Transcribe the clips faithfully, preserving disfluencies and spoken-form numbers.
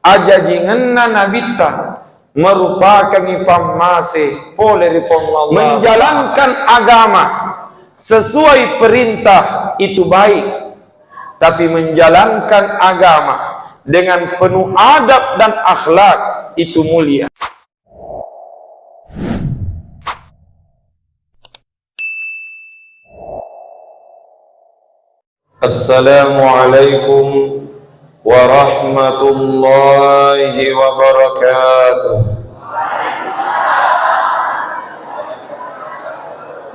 Ajajingenna Nabitta merupakangngi pammase pole ri Puang Allah. Menjalankan agama sesuai perintah itu baik, tapi menjalankan agama dengan penuh adab dan akhlak itu mulia. Assalamualaikum warahmatullahi wabarakatuh.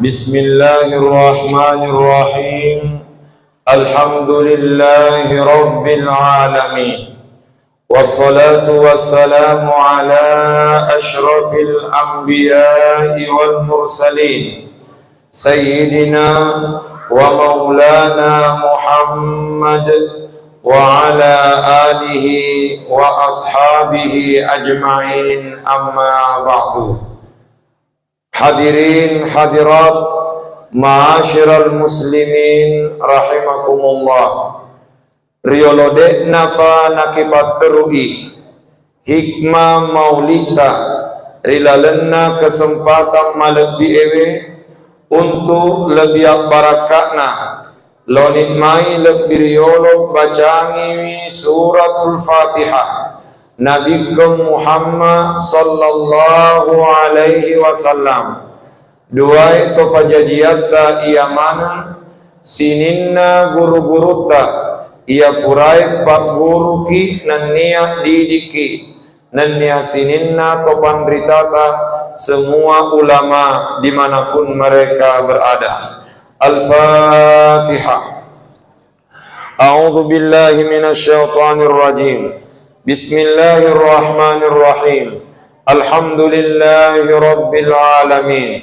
Bismillahirrahmanirrahim. Alhamdulillahi rabbil alamin. Wassalatu wassalamu ala asyrafil anbiya'i wal mursalin, sayyidina wa maulana Muhammad wa ala alihi wa ashabihi ajma'in, amma ba'du. Hadirin hadirat, ma'asyiral muslimin rahimakumullah. Riyolo de'napa nakipatterui hikmah maulitta ri lalenna kesempatan malebbi ewe, untuk lebbi abbarakka'na, loni mai lebbi riyolo bacangiwi Suratul Fatihah Nabikkeng Muhammad sallallahu alaihi wasallam. Duae to pajajiatta iya maneng sininna guru-gurutta iya purae pagguruki nennia didikki, nennia sininna to panritata semua ulama dimanapun mereka berada. Al-Fatihah. A'udzu billahi minasy syaithanir rajim. Bismillahirrahmanirrahim. Alhamdulillahi rabbil alamin.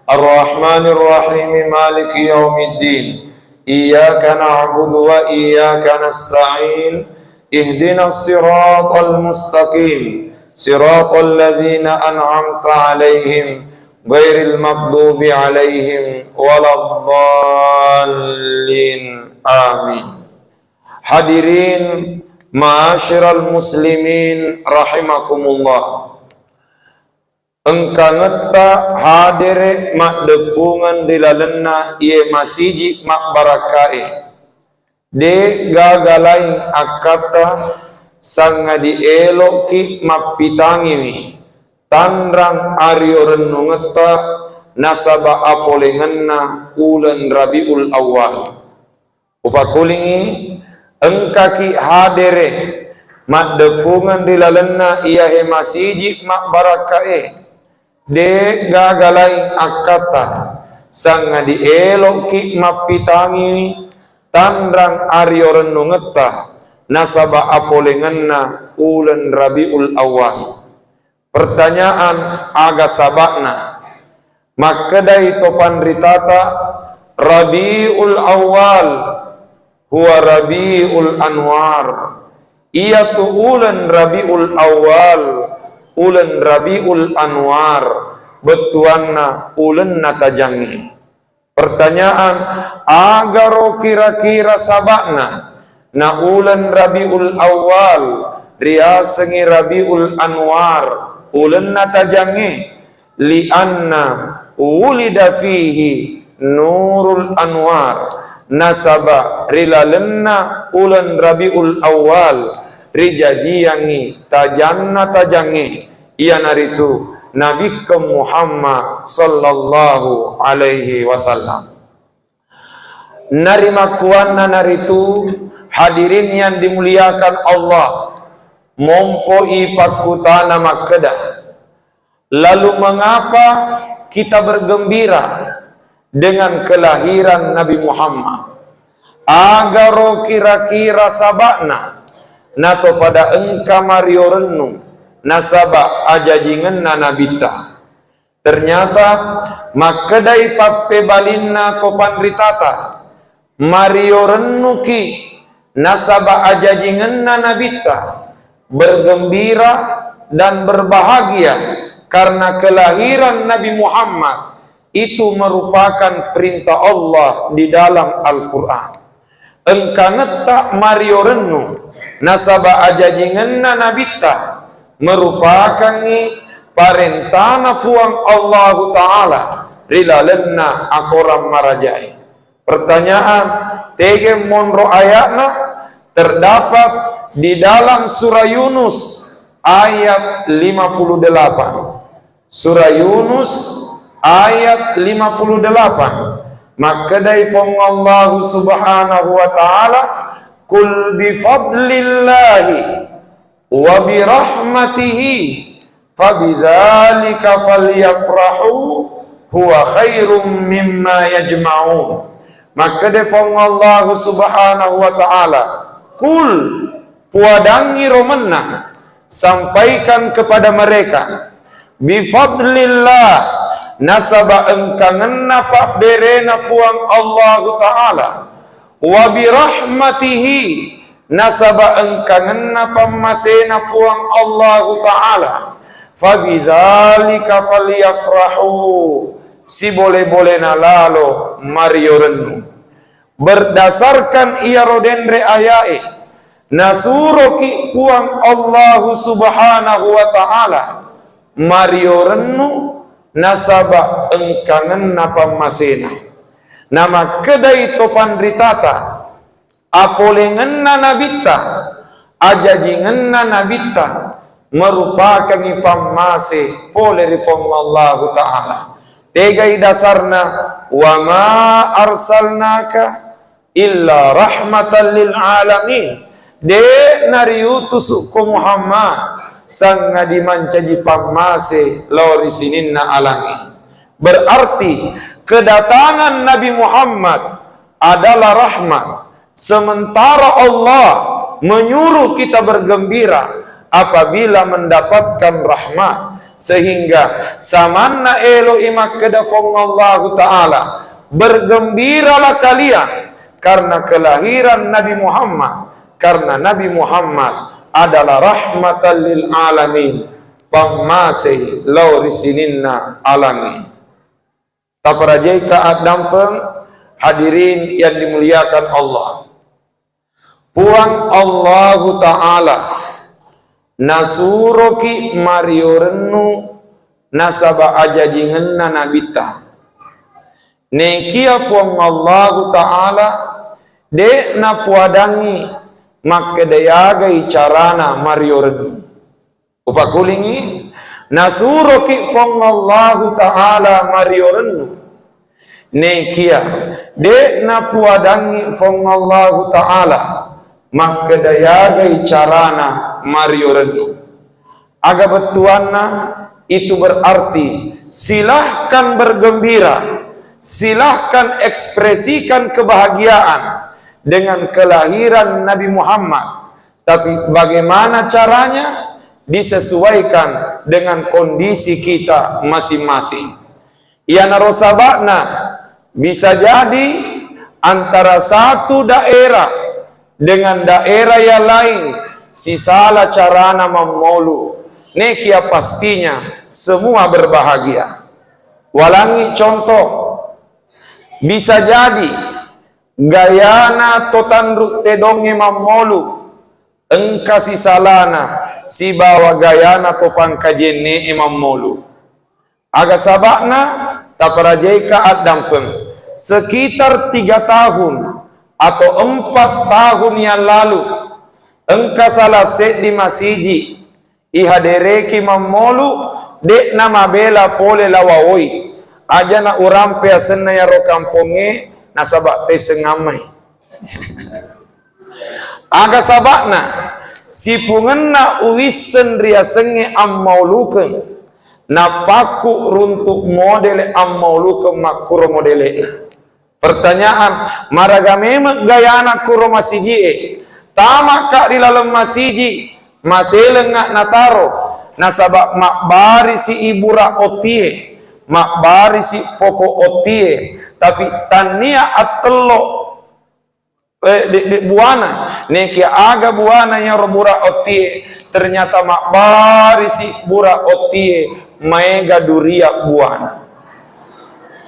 Arrahmanirrahim. Maliki yaumiddin. Iyyaka na'budu wa iyyaka nasta'in. Ihdinas siratal mustaqim. Siratal ladzina an'amta 'alaihim ghairil maghdubi 'alaihim waladdallin. Amin. Hadirin ma'asyiral muslimin rahimakumullah. Engkangetta hadere maddeppungeng ri lalenna iye masiji mabbarakkae. De gaga laing akkatta sangadi eloki mappitangiwi tanrang ariorennungetta nasaba apolengenna uleng Rabiul Awal. Upakulingi, engkaki hadere maddeppungeng ri lalenna iyahe masiji mabbarakkae. De gaga laing akkatta sangadi eloki mappitangiwi tanrang ariorennungetta nasaba apolengenna uleng Rabiul Awal. Pertanyaan, aga saba'na? Makkedai to panritata, Rabiul Awal huwa Rabiul Anwar. Iyatu uleng Rabiul Awal, uleng Rabiul Anwar, bettuanna ulenna tajangnge. Pertanyaan, agaro kira-kira saba'na na uleng Rabiul Awal riasengngi Rabiul Anwar, ulenna tajangnge? Lianna wulida fihi nurul anwar, nasaba ri lalenna uleng Rabiul Awal rijajiangngi tajanna tajangnge, iyanaritu Nabikkeng Muhammad sallallahu alaihi wasallam. Narimakkuannanaritu, hadirin yang dimuliakan Allah, mompoi pakkutana makkeda, lalu mengapa kita bergembira dengan kelahiran Nabi Muhammad? Agaro kira-kira saba'na nato pada engka mario rennu nasaba ajajingenna Nabitta? Ternyata makkedai pappebalinna to panritata, mario rennuki nasaba ajajingenna Nabitta, bergembira dan berbahagia karena kelahiran Nabi Muhammad, itu merupakan perintah Allah di dalam Al-Quran. Engkangetta mario rennu, Nasaba ajajingenna Nabitta merupakangngi parentana Fuang Allahu Ta'ala ri lalenna akorang marajae. Pertanyaan, tege monro ayatna? Terdapat di dalam surah Yunus ayat lima puluh delapan. Surah Yunus ayat lima puluh delapan. Makkedai Fuang Allahu Subhanahu wa Ta'ala, "Qul bi fadlillahi wa bi rahmatihi fabidzalika falyafrahu huwa khairum mimma yajma'un." Makkeda Fuang Allahu Subhanahu wa Ta'ala, "Qul," puadangngi ro mennang, sampaikan kepada mereka, "Bi fadlillah," nasaba engkangenna pabberena Fuang Allahu Ta'ala, "wa bi rahmatihi," nasaba engkangenna pammasena Fuang Allahu Ta'ala, "fabidzalika falyafrahu," sibole-bolena lalo mario rennu. Berdasarkan iyaro denre ayae, nasuroki Puang Allahu Subhanahu wa Ta'ala mario rennu nasaba engkangenna pammasena. Namakkedai to panritata, apolengenna nabitta, ajajingenna nabitta merupakangngi pammase pole ri Puang Allahu Ta'ala. Tegai dasarna, "Wa ma arsalnaka illa rahmatan lil alamin." De' nariutusukko Muhammad sangadi mancaji pammase lao ri sininna alangnge. Berarti kedatangan Nabi Muhammad adalah rahmat. Sementara Allah menyuruh kita bergembira apabila mendapatkan rahmat, sehingga samanna elo'i makkeda Puang Allahu Ta'ala, "Bergembiralah kalian karena kelahiran Nabi Muhammad, karena Nabi Muhammad adalah rahmatan lil alamin, pammasei lao ri sininna alangnge." Taparajaika addampeng, hadirin yang dimuliakan Allah. Puang Allahu Ta'ala nasuroki mario rennu nasaba ajajingenna nabitta. Nekia Puang Allahu Ta'ala de' napuadangngi makkeda yagai carana mario rennu. Upakulingi, nasuroki Puang Allahu Ta'ala mario rennu. Nekia de' napuadangngi Puang Allahu Ta'ala makkeda yagai carana mario rennu. Aga bettuanna? Itu berarti silahkan bergembira, silahkan ekspresikan kebahagiaan dengan kelahiran Nabi Muhammad. Tapi bagaimana caranya? Disesuaikan dengan kondisi kita masing-masing. Iyanaro saba'na, bisa jadi antara satu daerah dengan daerah yang lain sisala carana mammolu. Nekia pastinya semua berbahagia. Walangi contoh, bisa jadi gayana to tanru tedongnge mammolu engka sisalana sibawa gayana to pangkajenne'e mammolu. Aga saba'na? Taparajaika addampeng. Sekitar tiga tahun atau empat tahun yang lalu, engka salah seddi masiji ihadereki mammolu, de'na mabela pole lao waoi. Ajana urampe asenna iyaro kampongnge, nasaba tesengammai. Aga saba'na? Sipungenna uwisseng riasengnge ammaulukeng, nappakku runtu modele ammaulukeng makkuro modele'na. Pertanyaan, maraga memeng gayana kuro masiji'e? Tamaka ri laleng masiji, maselengnga nataro, nasaba mabbarisi ibura ottie, mabbarisi poko ottie, tapi tannia attello eh, de-, de-, buana. Nekia aga buana iyaro bura ottie? Ternyata mabbarisi bura ottie, maega duria buana.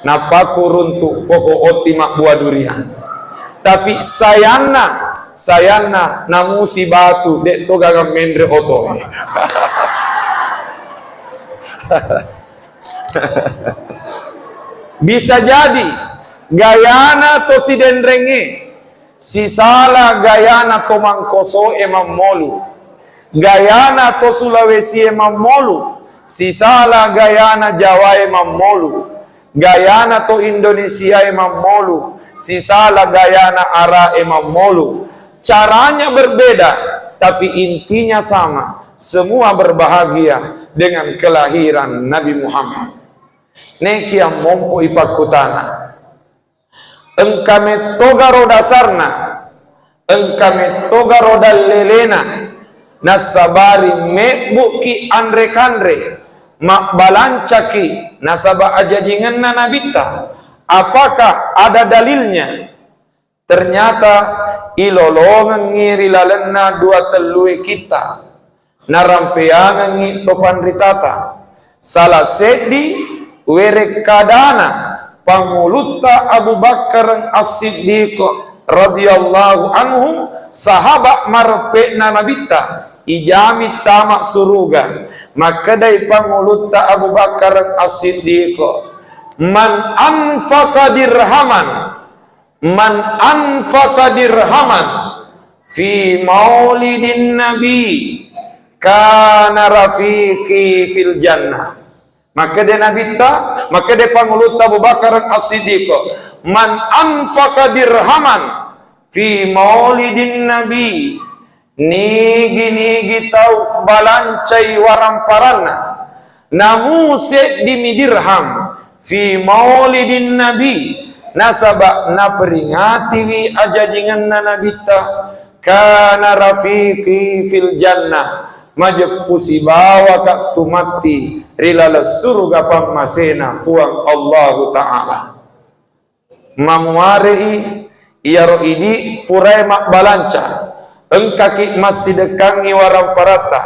Napakku runtu poko otti mabbua durian. Tapi sayanna, Sayanna namusi batu, de' to gaga menre oto. Bisa jadi gayana to Sidenrengnge sisala gayana to Mangkosoe mammolu, gayana to Sulawesie mammolu sisala gayana Jawae mammolu, gayana to Indonesiae mammolu sisala gayana Arae mammolu. Caranya berbeda, tapi intinya sama, semua berbahagia dengan kelahiran Nabi Muhammad. Nekia mompo ipakkutana. Engka mettogaro dasarna, engka mettogaro dallelena, nassabari mebbuki anre-kanre, mabbalancaki nasaba ajajingenna Nabitta. Apakah ada dalilnya? Ternyata ilolongengngi ri lalenna dua tellue kitta, narampeangengngi to panritata. Sala seddi werekkadana Pangulutta Abu Bakar As-Siddiq radhiyallahu anhu, sahaba mareppe'na Nabitta, ijami tama suruga. Makkedai Pangulutta Abu Bakar As-Siddiq, "Man anfaqa dirhaman, man anfaqa dirhaman fi maulidin nabi, kana rafiqi fil jannah." Makkeda Nabitta, makkeda Pangulutta Abu Bakar As-Siddiq, "Man anfaqa dirhaman fi maulidin nabi." Nigi-nigi tau balancai waramparanna, namu seddimi dirham, fi maulidin nabi, nasaba naperingatiwi ajajingenna Nabitta, kana rafiqi fil jannah, majeppu sibawaka tu matti ri laleng suruga pammasena Puang Allahu Ta'ala. Mamuare'i iyaro idi purae mabbalanca, engkaki massidekkangngi waramparatta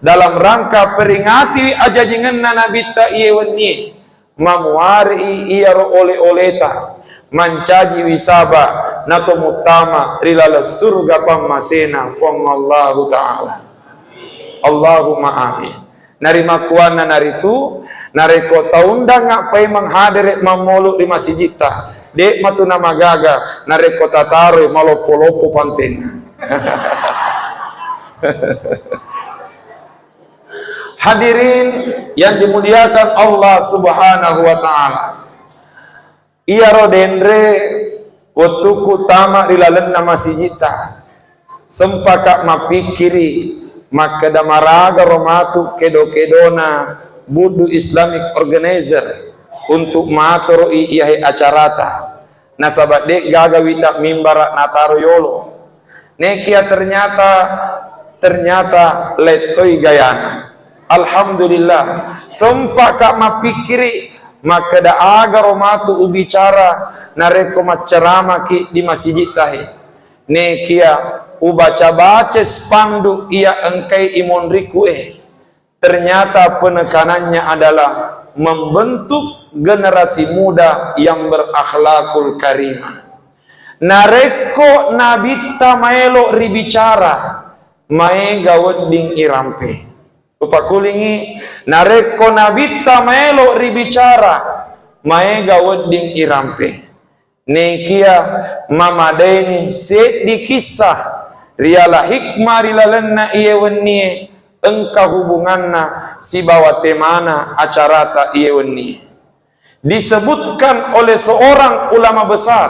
dalam rangka peringatiwi ajajingenna Nabitta iye wennie. Mamuare'i iyaro ole-oleta, mancajiwi saba nato muttama ri laleng surga pammasena Fuang Allahu Ta'ala. Allahumma amin. Narimakkuannanaritu, narekko taundangnga paimeng hadere mammolu ri masijitta, de matu namagaga narekko tataroi maloppo-loppo pantenna. Hadirin yang dimuliakan Allah Subhanahu wa Ta'ala, iyaro denre wettukku tama ri lalenna masijitta, sempaka mappikkiri makkeda maragaro matu kedo-kedona Buddu Islamic Organizer untuk matoroi iyahe acarata, nasaba de gaga wita mimbara nataro yolo. Nekia ternyata, ternyata lettoi gayana. Alhamdulillah, sempaka mappikkiri makkeda agaro matu ubicara narekko macceramaki di masijittahe. Nekia ubaca-baca spanduk iya engkai imonrikue. Ternyata penekanannya adalah membentuk generasi muda yang berakhlakul karimah. Narekko Nabitta maelo ribicara, maega wedding irampe. Upakulingi, narekko Nabitta maelo ribicara, maega wedding irampe. Nekia mamadaini seddi kissah riala hikmah ri lalenna iye wennie engka hubunganna sibawa temana acarata iye wennie. Disebutkan oleh seorang ulama besar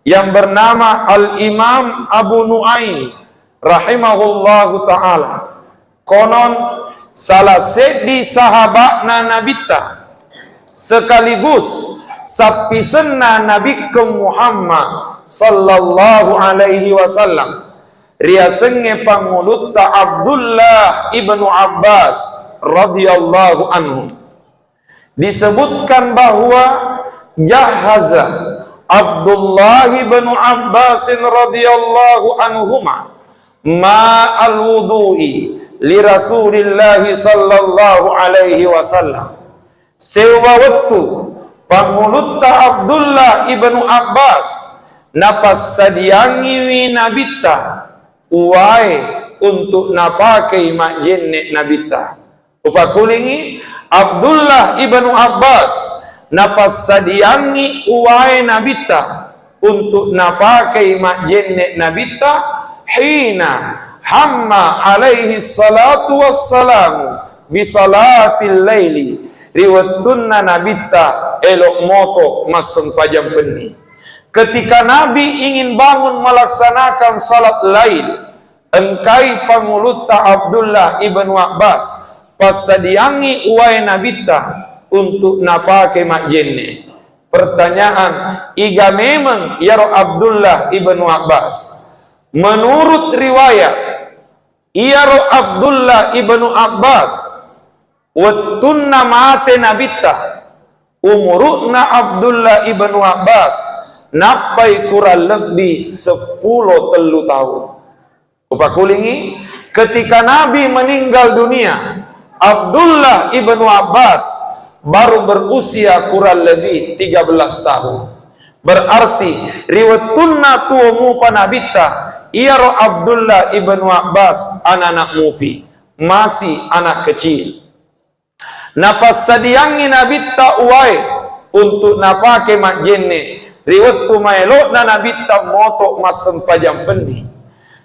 yang bernama Al-Imam Abu Nuaim rahimahullahu ta'ala. Konon, salah seddi sahaba'na Nabitta, sekaligus sappisenna Nabikkeng Muhammad sallallahu alaihi wasallam, riasengnge pangulutta Abdullah ibnu Abbas radhiyallahu anhu. Disebutkan bahwa jahaza Abdullah bin Abbas radhiyallahu anhuma ma'al wudu'i li Rasulillahi sallallahu alaihi wasallam. Sewwa wettu pangulutta Abdullah ibnu Abbas Napassadiangiwi Nabitta uwae untuk napakei majjenne Nabitta. Upakulingi, Abdullah ibnu Abbas napassadiangi uwae Nabitta untuk napakei majjenne Nabitta, hina hamma alaihi salatu wassalamu bisalatil laili, ri wettunna Nabitta elo moto massempajang penni. Ketika Nabi ingin bangun melaksanakan salat lail, engkai pangulutta Abdullah ibnu Abbas passadiangi uwae Nabitta untuk napake majjenne. Pertanyaan, iga memeng iyaro Abdullah ibnu Abbas? Menurut riwayat, iyaro Abdullah ibnu Abbas, wettunna mate Nabitta, umuru'na Abdullah ibnu Abbas nappai kurang lebbi seppulo tellu taung. Upakulingi, ketika Nabi meninggal dunia, Abdullah ibnu Abbas baru berusia kurang lebih tiga belas tahun. Berarti, ri wettunna tuo mupa Nabitta, iyaro Abdullah ibnu Abbas anak-anak mupi, masih anak kecil. Napassadiangngi Nabitta uwae untuk napake majjenne ri wettu maelo'na Nabitta moto massempajang penni.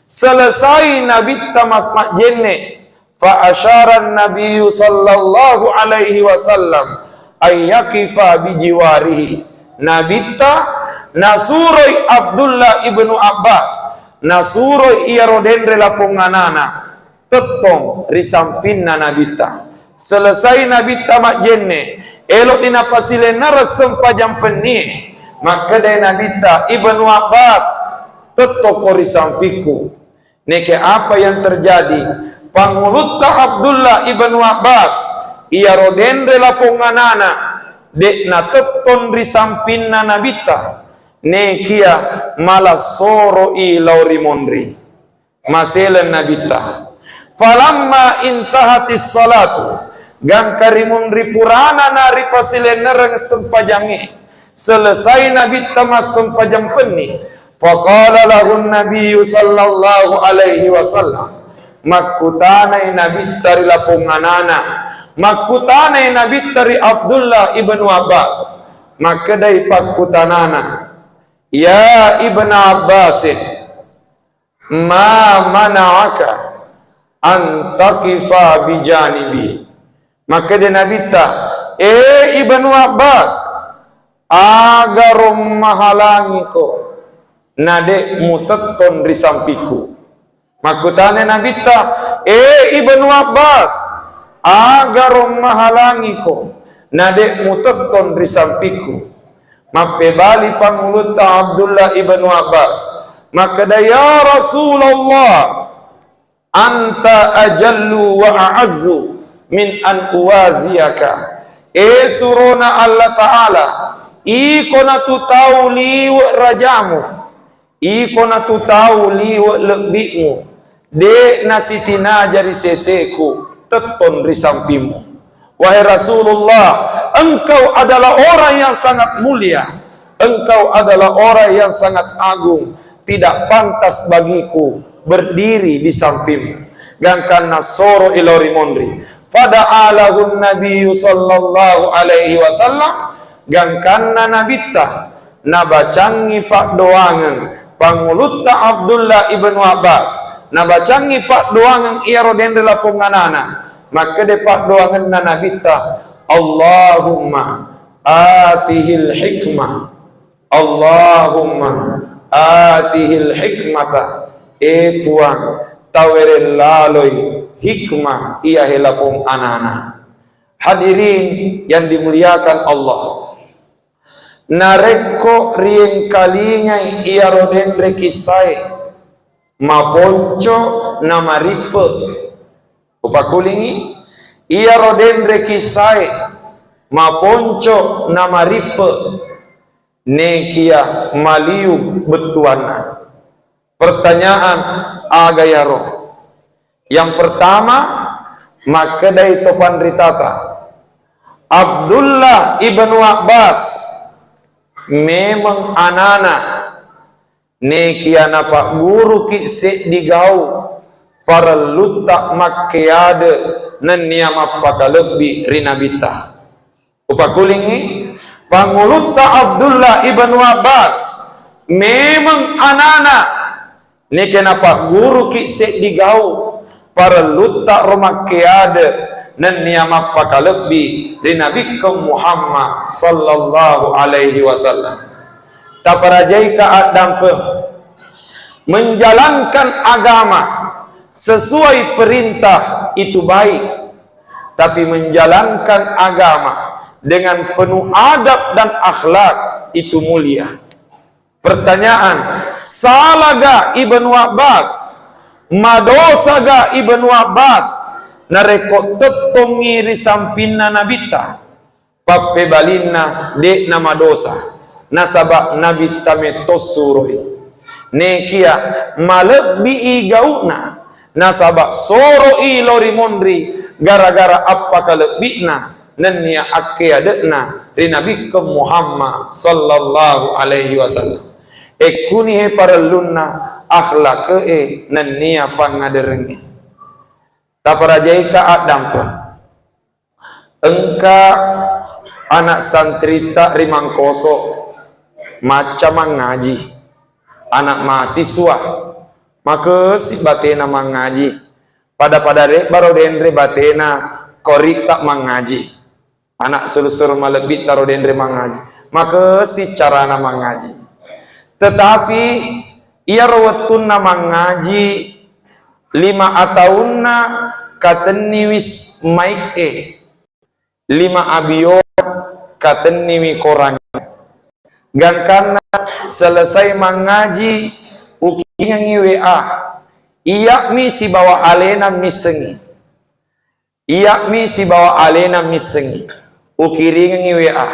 Selesai Nabitta mas-, majjenne, fa asyara Nabiyyu sallallahu alaihi wasallam ay yaqifa bijiwarihi. Nabitta nasuroi Abdullah ibnu Abbas, nasuroi iyaro denre lapong anana, tettong ri sampinna Nabitta. Selesai Nabitta majjenne, elo'ni napasilennereng sempajang pennie, makkedai Nabitta, "Ibnu Abbas, tettokko ri sampikku." Neke apa yang terjadi? Pangulutta Abdullah ibnu Abbas, iyaro denre lapong anana, de'na tettong ri sampinna Nabitta. Nekia mala soro'i lao ri monri. Maseleng Nabitta. Falamma intahatis salatu, gangka rimunri purana naripasilennereng sempajangnge, selesai Nabitta massempajang penni, faqala lahun Nabiyyu sallallahu alaihi wasallam, makkutanai Nabitta ri lapong anana, makkutanai Nabitta ri Abdullah ibnu Abbas, makkedai pakkutanana, "Ya Ibna Abbasin, ma mana'aka an taqifa bijanibi?" Makkeda Nabitta, "E Ibnu Abbas, agaro mahalangiko na de' mutettong ri sampikku?" Makkutana Nabitta, "E Ibnu Abbas, agaro mahalangiko na de' mutettong ri sampikku?" Mappebali pangulutta Abdullah ibnu Abbas, makkeda, "Ya Rasulullah, anta ajallu wa a'azzu min an uwaziyaka." E surona Allah Ta'ala, iko natu tau liwe' rajamu, iko natu tau liwe' lebbi'mu, de' nasitinaja ri seseku tettong ri sampimmu. Wahai Rasulullah, engkau adalah orang yang sangat mulia, engkau adalah orang yang sangat agung, tidak pantas bagiku berdiri di sampingmu. Gangkanna soro ilori monri. Fada'a lahun Nabiyyu sallallahu alaihi wasallam, gangkanna Nabitta nabacangngi paddoangeng pangulutta Abdullah ibnu Abbas, nabacangngi paddoangeng iyaro denre lapong anana, makkeda paddoangenna Nabitta, "Allahumma atihil hikmah, Allahumma atihil hikmata." E Puang, tawereng laloi hikmah iyahe lapong anana. Hadirin yang dimuliakan Allah, narekko riengkalingai iyaro denre kissae, maponco na marippe. Upakulingi, iyaro denre kissae maponco na marippe, nekia maliu bettuanna. Pertanyaan, aga yaro? Yang pertama, makkedai to panritata, Abdullah ibnu Abbas memeng anana Nekia napagguruki seddi gau, parellutta makkeade nennia mappakalebbi ri Nabitta. Upakulingi, pangulutta Abdullah ibnu Abbas, memeng anana, neke napagguruki seddi gau, parellutta ro makkeade nennia mappakalebbi ri Nabikkeng Muhammad sallallahu alaihi wasallam. Taparajaika addampeng, menjalankan agama sesuai perintah itu baik, tapi menjalankan agama dengan penuh adab dan akhlak itu mulia. Pertanyaan, salaga Ibnu Abbas? Madosaga Ibnu Abbas narekko tettongngi ri sampinna Nabitta? Pappebalinna, de'na madosa, nasaba Nabitta metto suroi. Nekia malebbii gau'na, nasaba soroi lao ri monri gara-gara appakalebbi'na nennia akkeade'na ri Nabikkeng Muhammad sallallahu alaihi wasallam. Ekkunihe parellunna akhlake nennia pangaderengnge. Taparajaika addampeng. Engka anak santritta ri Mangkoso macca mangngaji, anak mahasiswa, makessing batena mangngaji, pada-pada rebbaro denre batena koritta mangngaji. Anak suru-suru malebbitta ro denre mangngaji, makessing carana mangngaji. Tetapi iyaro wettunna mangngaji, lima ataunna katenniwi s-, maik e, lima abiona katenniwi korang. Gangkanna selesai mangngaji, ukiringengngi W A. Iya'mi sibawa alena missengngi. Iya'mi sibawa alena missengngi, ukiringengngi W A,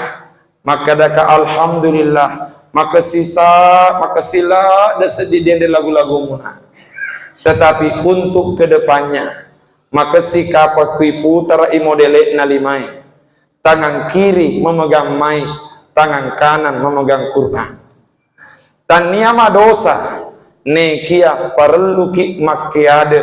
makkedaka, "Alhamdulillah, makessisa-, makessing ladde seddi denre lagu-lagumuna. Tetapi untuk kedepannya, makessing kapang kui putara i modele'na limae, tangan kiri memegang mic, tangan kanan memegang Quran." Tannia madosa, nekia parelluki makkeade,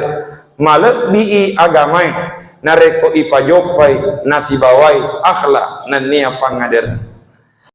malebbii agamae, narekko ipajoppai nasibawai akhlak nennia pangadereng.